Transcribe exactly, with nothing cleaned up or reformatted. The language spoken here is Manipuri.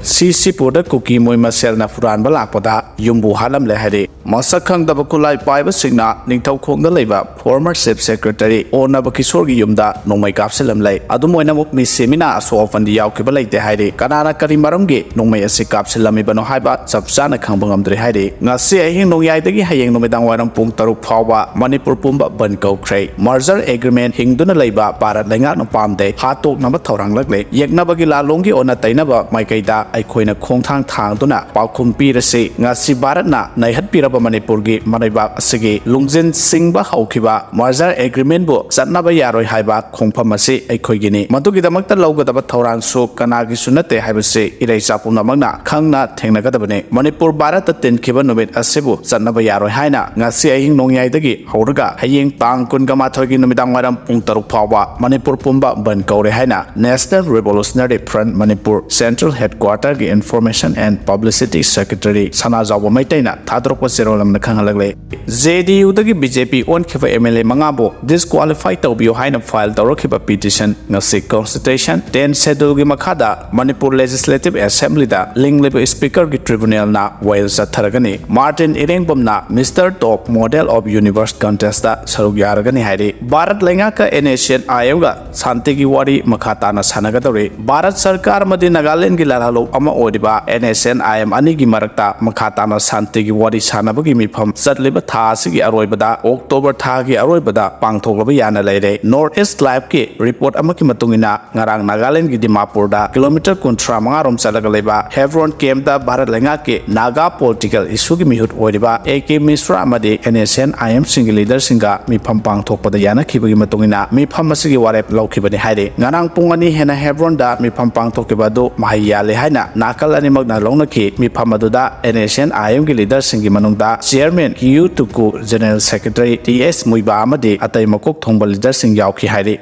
ꯁꯤꯁꯤꯄꯨꯔꯗ ꯀꯨꯀꯤ ꯃꯣꯏ ꯃꯁꯦꯜꯅ ꯐꯨꯔꯥꯟꯕ ꯂꯥꯛꯄꯗ ꯌꯨꯝꯕꯨ ꯍꯥꯠꯂꯝꯂꯦ ꯍꯥꯏꯔꯤ꯫ ꯃꯁꯛ ꯈꯪꯗꯕ ꯈꯨꯠꯂꯥꯏ ꯄꯥꯏꯕꯁꯤꯡꯅ ꯅꯤꯡꯊꯧꯈꯣꯡꯗ ꯂꯩꯕ former chief secretary ꯑꯣ ꯅꯕ ꯀꯤꯁꯣꯔꯒꯤ ꯌꯨꯝꯗ ꯅꯣꯡꯃꯩ ꯀꯥꯞꯁꯤꯜꯂꯝꯂꯦ꯫ ꯑꯗꯨꯝ ꯑꯣꯏꯅꯃꯛ ꯃꯤꯁꯤ ꯃꯤꯅꯥ ꯑꯁꯣꯛ ꯑꯄꯟꯗꯤ ꯌꯥꯎꯈꯤꯕ ꯂꯩꯇꯦ ꯍꯥꯏꯔꯤ꯫ ꯀꯅꯥꯅ ꯀꯔꯤ ꯃꯔꯝꯒꯤ ꯅꯣꯡꯃꯩ ꯑꯁꯤ ꯀꯥꯞꯁꯤꯜꯂꯝꯃꯤꯕꯅꯣ ꯍꯥꯏꯕ ꯆꯞ ꯆꯥꯅ ꯈꯪꯕ ꯉꯝꯗ꯭ꯔꯤ ꯍꯥꯏꯔꯤ꯫ ꯉꯁꯤ ꯑꯍꯤꯡ ꯅꯣꯡꯌꯥꯏꯗꯒꯤ ꯍꯌꯦꯡ ꯅꯨꯃꯤꯗꯥꯡ ꯋꯥꯏꯔꯝ ꯄꯨꯡ ꯇꯔꯨꯛ ꯐꯥꯎꯕ ꯃꯅꯤꯄꯨꯔ ꯄꯨꯝꯕ ꯕꯟ ꯀꯧꯈ꯭ꯔꯦ꯫ Merger agreement ꯍꯤꯡꯗꯨꯅ ꯂꯩꯕ ꯚꯥꯔꯠ ꯂꯩꯉꯥꯛꯅ ꯄꯥꯝꯗꯦ꯫ ꯍꯥꯠꯇꯣꯛꯅꯕ ꯊꯧꯔꯥꯡꯂꯛꯂꯦ꯫ ꯌꯦꯛꯅꯕꯒꯤ ꯂꯥꯂꯣꯡꯒꯤ ꯑꯣꯟꯅ ꯇꯩꯅꯕ ꯃꯥꯏꯀꯩꯗ ꯑꯩꯈꯣꯏꯅ ꯈꯣꯡꯊꯥꯡ ꯊꯥꯡꯗꯨꯅ ꯄꯥꯎꯈꯨꯝ ꯄꯤꯔꯁꯤ꯫ ꯉꯁꯤ ꯚꯥꯔꯠꯅ ꯅꯩꯍꯠꯄꯤꯔꯕ ꯃꯅꯤꯄꯨꯔꯒꯤ ꯃꯔꯩꯕꯥꯛ ꯑꯁꯤꯒꯤ ꯂꯨꯡꯖꯤꯟ ꯁꯤꯡꯕ ꯍꯧꯈꯤꯕ merger agreement ꯕꯨ ꯆꯠꯅꯕ ꯌꯥꯔꯣꯏ ꯍꯥꯏꯕ ꯈꯣꯡꯐꯝ ꯑꯁꯤ ꯑꯩꯈꯣꯏꯒꯤꯅꯤ꯫ ꯃꯗꯨꯒꯤꯗꯃꯛꯇ ꯂꯧꯒꯗꯕ ꯊꯧꯔꯥꯡꯁꯨ ꯀꯅꯥꯒꯤꯁꯨ ꯅꯠꯇꯦ ꯍꯥꯏꯕꯁꯤ ꯏꯔꯩꯆꯥ ꯄꯨꯝꯅꯃꯛꯅ ꯈꯪꯅ ꯊꯦꯡꯅꯒꯗꯕꯅꯤ꯫ ꯃꯅꯤꯄꯨꯔ ꯚꯥꯔꯠꯇ ꯇꯤꯟꯈꯤꯕ ꯅꯨꯃꯤꯠ ꯑꯁꯤꯕꯨ ꯆꯠꯅꯕ ꯌꯥꯔꯣꯏ ꯍꯥꯏꯅ ꯉꯁꯤ ꯑꯍꯤꯡ ꯅꯣꯡꯌꯥꯏꯗꯒꯤ ꯍꯧꯔꯒ ꯍꯌꯦꯡ ꯇꯥꯡ ꯀꯨꯟꯒ ꯃꯥꯊꯣꯏꯒꯤ ꯅꯨꯃꯤꯗꯥꯡ ꯋꯥꯏꯔꯝ ꯄꯨꯡ ꯇꯔꯨꯛ ꯐꯥꯎꯕ ꯃꯅꯤꯄꯨꯔ ꯄꯨꯝꯕ ꯕꯟ ꯀꯧꯔꯦ ꯍꯥꯏꯅ National Revolutionary Front Manipur Central Headquarter ꯒꯤ Information and Publicity Secretary ꯁꯅꯥꯖꯥꯎꯕ ꯃꯩꯇꯩꯅ ꯊꯥꯗꯣꯔꯛꯄ ꯆꯦꯔꯣꯜ ꯑꯃꯅ ꯈꯪꯍꯜꯂꯛꯂꯦ꯫ ꯖꯦ ꯗꯤ ꯌꯨꯗꯒꯤ ꯕꯤ ꯖꯦ ꯄꯤ ꯑꯣꯟꯈꯤꯕ ꯑꯦꯝ ꯑꯦꯜ ꯑꯦ ꯃꯉꯥꯕꯨ disqualify ꯇꯧꯕꯤꯌꯨ ꯍꯥꯏꯅ file ꯇꯧꯔꯛꯈꯤꯕ petition ꯉꯁꯤ Constitution ten schedule ꯒꯤ ꯃꯈꯥꯗ ꯃꯅꯤꯄꯨꯔ Legislative Assembly ꯗ ꯂꯤꯡꯂꯤꯕ Speaker ꯒꯤ tribunal ꯅ ꯋꯥꯌꯦꯜ ꯆꯠꯊꯔꯒꯅꯤ꯫ ꯃꯥꯔꯇꯤꯟ ꯏꯔꯦꯡꯕꯝꯅ Mister Top Model of Universe Contest ꯇ ꯁꯔꯨꯛ ꯌꯥꯔꯒꯅꯤ ꯍꯥꯏꯔꯤ꯫ Bharat ꯂꯩꯉꯥꯛꯀ N S C N I M ꯒ ꯁꯥꯟꯇꯤꯒꯤ ꯋꯥꯔꯤ ꯃꯈꯥ ꯇꯥꯅ ꯁꯥꯟꯅꯒꯗꯧꯔꯤ꯫ ꯚꯥꯔꯠ ꯁꯔꯀꯥꯔ ꯑꯃꯗꯤ ꯅꯥꯒꯥꯂꯦꯟꯒꯤ ꯂꯥꯜꯍꯧꯂꯨꯞ ꯑꯃ ꯑꯣꯏꯔꯤꯕ N S C N I M ꯑꯅꯤꯒꯤ ꯃꯔꯛꯇ ꯃꯈꯥ ꯇꯥꯅ ꯁꯥꯟꯇꯤꯒꯤ ꯋꯥꯔꯤ ꯁꯥꯟꯅꯕꯒꯤ ꯃꯤꯐꯝ ꯆꯠꯂꯤꯕ ꯊꯥ ꯑꯁꯤꯒꯤ ꯑꯔꯣꯏꯕꯗ, ꯑꯣꯛꯇꯣꯕꯔ ꯊꯥꯒꯤ ꯑꯔꯣꯏꯕꯗ ꯄꯥꯡꯊꯣꯛꯂꯕ ꯌꯥꯅ ꯂꯩꯔꯦ꯫ North East Live ꯀꯤ report ꯑꯃꯒꯤ ꯃꯇꯨꯡ ꯏꯟꯅ, ꯉꯔꯥꯡ ꯅꯥꯒꯥꯂꯦꯟꯒꯤ ꯗꯤꯃꯥꯄꯨꯔꯗ ꯀꯤꯂꯣꯃꯤꯇꯔ ꯀꯨꯟꯊ꯭ꯔꯥ ꯃꯉꯥ ꯔꯣꯝ ꯆꯠꯂꯒ ꯂꯩꯕ Hebron camp ꯇ ꯚꯥꯔꯠ ꯂꯩꯉꯥꯛꯀꯤ ꯅꯥꯒꯥ political issue ꯒꯤ ꯃꯤꯍꯨꯠ ꯑꯣꯏꯔꯤꯕ ꯑꯦ ꯀꯦ ꯃꯤꯁ꯭ꯔꯥ ꯑꯃꯗꯤ N S C N I M ꯁꯤꯡꯒꯤ leader ꯁꯤꯡꯒ ꯃꯤꯐꯝ ꯄꯥꯡꯊꯣꯛꯄꯗ ꯌꯥꯅꯈꯤꯕꯒꯤ ꯃꯇꯨꯡ ꯏꯟꯅ ꯃꯤꯐꯝ ꯑꯁꯤꯒꯤ ꯋꯥꯔꯦꯞ ꯂꯧꯈꯤꯕꯅꯤ ꯍꯥꯏꯔꯤ꯫ ꯉꯔꯥꯡ ꯄꯨꯡ ꯑꯅꯤ ꯍꯦꯟꯅ Hebron ꯗ ꯃꯤꯐꯝ ꯄꯥꯡꯊꯣꯛꯈꯤꯕ ꯑꯗꯨ ꯃꯍꯩ ꯌꯥꯜꯂꯦ ꯍꯥꯏꯅ ꯅꯥꯀꯜ ꯑꯅꯤꯃꯛꯅ ꯂꯧꯅꯈꯤ꯫ ꯃꯤꯐꯝ ꯑꯗꯨꯗ N S C N I M ꯒꯤ leader ꯁꯤꯡꯒꯤ ꯃꯅꯨꯡꯗ Chairman ꯀꯤꯌꯨ ꯇꯨꯀꯨ, General Secretary ꯇꯤ ꯑꯦꯁ ꯃꯨꯏꯕꯥ ꯑꯃꯗꯤ ꯑꯇꯩ ꯃꯀꯣꯛ ꯊꯣꯡꯕ leader ꯁꯤꯡ ꯌꯥꯎꯈꯤ ꯍꯥꯏꯔꯤ꯫